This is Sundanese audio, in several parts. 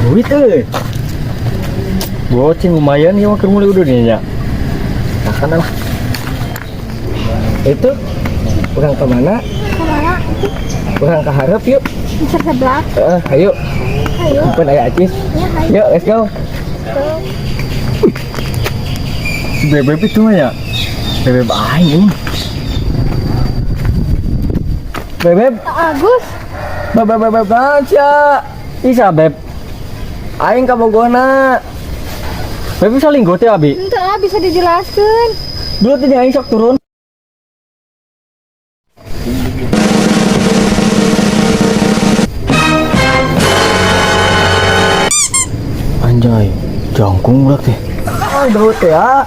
Duit euy. Goceng lumayan ya mah keur meuli udud nya. Makan lah. Itu urang ke mana? Kemana? Urang ke hareup yuk. Bisa sebelah. Ayo. Ayo. Pun aya acis. Ya, ayo. Yuk, let's go. Si Bebeb itu mah ya. Bebeb aing ini. Bebeb, Agus. Bebeb bebeb naon sia? Isa Beb. Aing ka Bogona. Beb bisa linggo teh abi. Ente ah bisa dijelaskan. Dulu teh aing sok turun. Anjay, jangkung budak teh. Ah, daud teh ah.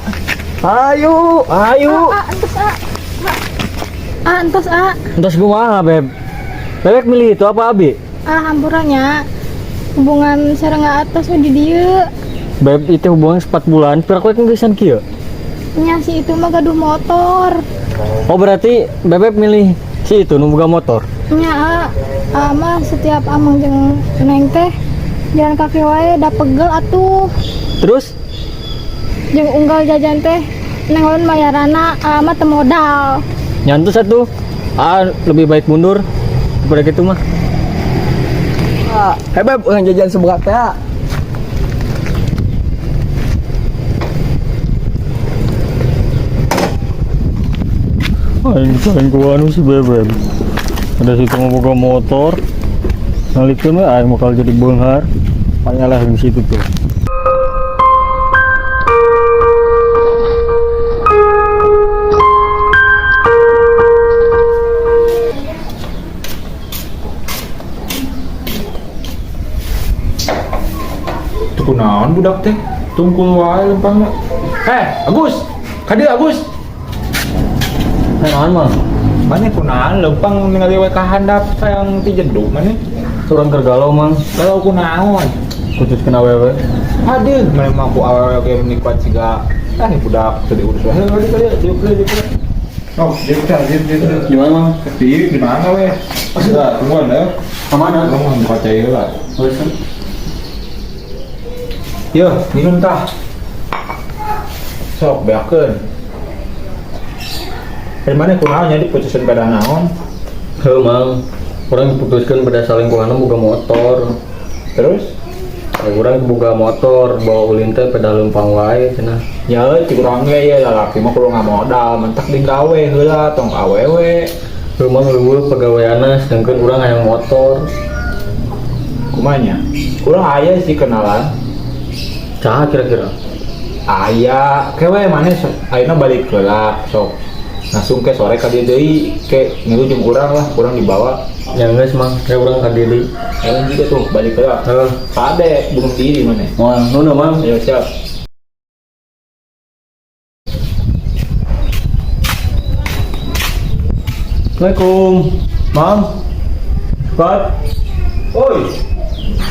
Ayo, ayo. Ah, entos ah. Ah, entos ah. Entos kumaha, Beb? Bebek milih itu apa abi? Ah, hampurannya. Hubungan sareng atas we di dieu. Beb itu hubungan 4 bulan, pira kowe ngeusan kieu? Nya si itu mah gaduh motor. Oh berarti Bebek milih si itu nu boga motor. Nya ah, ah mah setiap amang jeung neng teh jalan kaki wae da pegel atuh. Terus Jeung unggal jajan teh neng lamun mayarana ah mah teu modal. nyantus satu. Ah lebih baik mundur daripada gitu mah. Ah, hei beb, urang jajan seberat teh. Ah. Aing selingkuhan si Bebek. Ada situ mau boga motor. Nalikeun we aing bakal jadi beunghar. Paling eleh di situ tuh. Tuh kunaon budak teh? Tungkul wae lempangna. Eh, Agus. Kadieu Agus. Naon mah? Mana kunaon lempang ningali we ka handap sayang ti jedu mana? Turun keur galau mang, Galau kunaon? putuskeun awewe. Aduh, mana mah ku awewe ge menikmat siga ah ini budak teu diurus wae. Heuh, kadieu diuk deui, diuk deui. Oh, diuk teh, diuk diuk. diuk. Gimana mang? Di mana we? Sudah, tungguan ya. Ka mana? Tungguan buka cai heula. Yo, minum tah. Sok beakeun. Dari mana kunaon nya diputuskeun pada naon? Heuh mang, urang diputuskeun pada salingkuhanna boga motor. Terus? Ya, urang boga motor, bawa ulin teh pada leumpang wae cenah. Ya cik urang ge ya lalaki mah kudu ngamodal, mentak digawe heula tong awewe. Heuh mang leuweung pagaweanna sedangkan urang hayang motor. Kumanya? Urang aya sih kenalan. Saha kira-kira? Aya, kewe maneh sok ayeuna balik heula sok. Langsung ke sore ka dieu deui ke ngilu jeung urang lah, urang dibawa. Ya geus mang, kayak urang ka dieu deui. Emang juga tuh balik heula. Heuh. Kade bunuh diri maneh. Moal nuhun mang. Ayo siap. Assalamualaikum. Mam. Scott. Oi,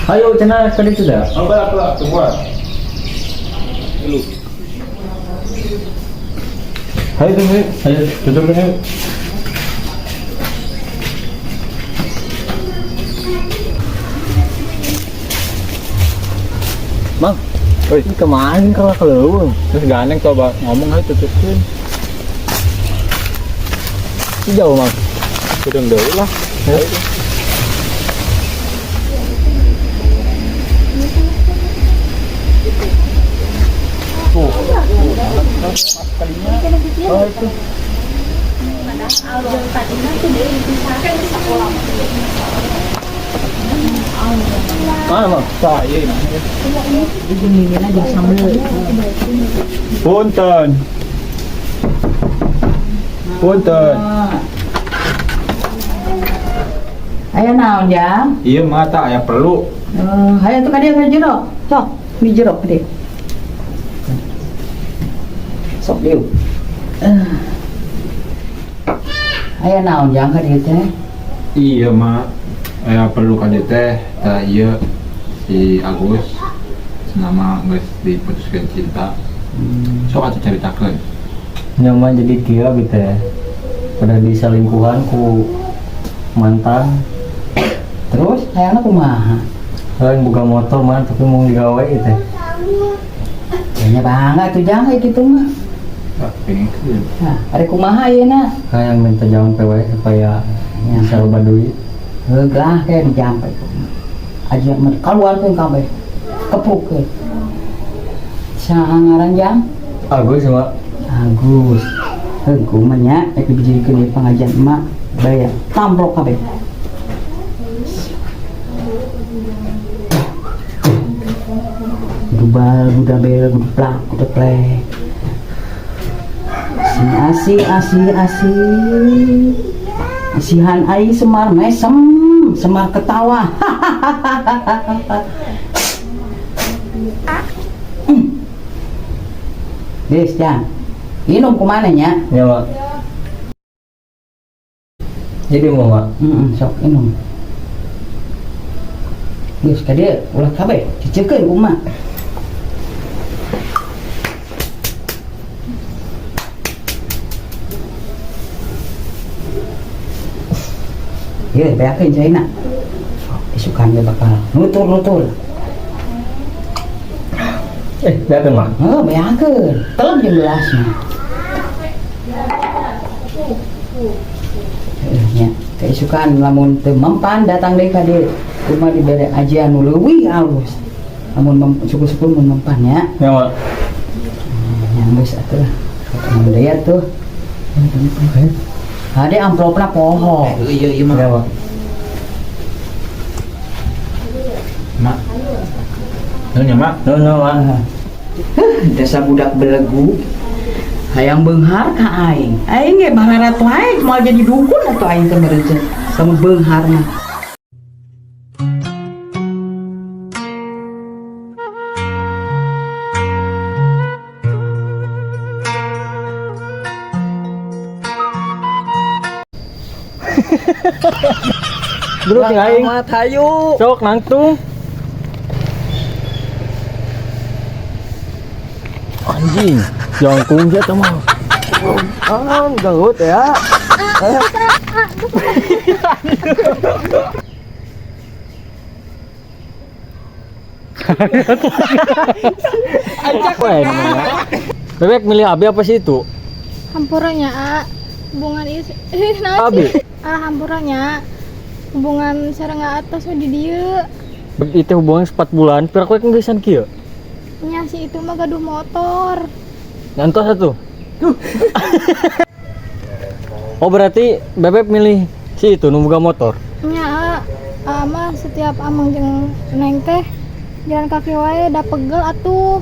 Ayo cenah ka ditu dah. apa apa tungguan. Ayo tunggu, Ayo. tutup dulu. Mang, Oi, ini kemarin kalau keleuweung. terus gandeng coba ngomong aja tutupin. Ini jauh, Mang. Sedang dulu lah. Ayo. Oh, itu. Mana, Mang? Saya ini. Punten. Punten. Aya naon jang? Iya mata aya perlu. Eh, hayo tuh ka dieu ka jero. Sok, di jero ka dieu. Sok dieu. Eh. Aya naon jang ka dieu teh? Iya mak, aya perlu ka dieu teh. Tah ieu si Agus senama geus diputuskeun cinta. Sok atuh caritakeun. Nyaman jadi kieu gitu ya. Pada diselingkuhan ku mantan. Terus hayangna kumaha? Aing boga motor mah tapi mau digawe itu. Kayaknya bangga tuh jangan kayak gitu mah. Tak pengen. Nah, ada kumaha ayeuna? Kayak minta jampe wae supaya bisa loba duit. Heuh lah kayak dijampe. Aja mah keluarkeun kabeh. Keprukkeun. Saha ngaran jang? Agus mah. Agus. Heuh kumaha nya rek dibijirikeun di pengajian emak bayar tamplok kabeh. Kudu bal, kudu bel, kudu plak, kudu plek. Asih, asih, asih. Asihan aing Semar mesem, Semar ketawa. Geus, Jang. Minum kumana nya? Ya mak. Jadi mau mak. Heeh, sok minum. Geus ka dieu ulah kabeh, cicikeun ku emak. Ye, beakeun caina. Isukan ge bakal nutur-nutur. Beakeun mak. Heuh, beakeun. Telem jeung gelasna. Heuh nya, keisukan lamun teu mempan datang deui ka dieu. Kumaha dibere ajian nu leuwih alus. Lamun syukur-syukur mun mempan nya. Ya mak. Nya geus atuh lah. Mun deui atuh. Ade amplopna poho. Iya iya mak. Ya mak. Mak. Nuhun ya mak. No no mak. Dasar budak belegu. Hayang beunghar ka aing. Aing ge bararat wae moal jadi dukun atuh aing teh meureun sama beunghar mah. Bro jeung aing. Amat hayu. Sok nangtung. Anjing, jangkung dia teh mah. Ah, ganggut ya. Acak wae namanya. Bebek milih Abi apa sih itu? Hampura nya, A. Hubungan ieu naon Abi. sih? Ah, hampura nya. Hubungan sareng atas we di dieu. Itu hubungan 4 bulan, pira kowe ngeusan kieu? Nya si itu mah gaduh motor. Ngantos atuh. Oh berarti Bebek milih si itu nu boga motor. Nya, A. Mah setiap amang jeung neng teh jalan kaki wae da pegel atuh.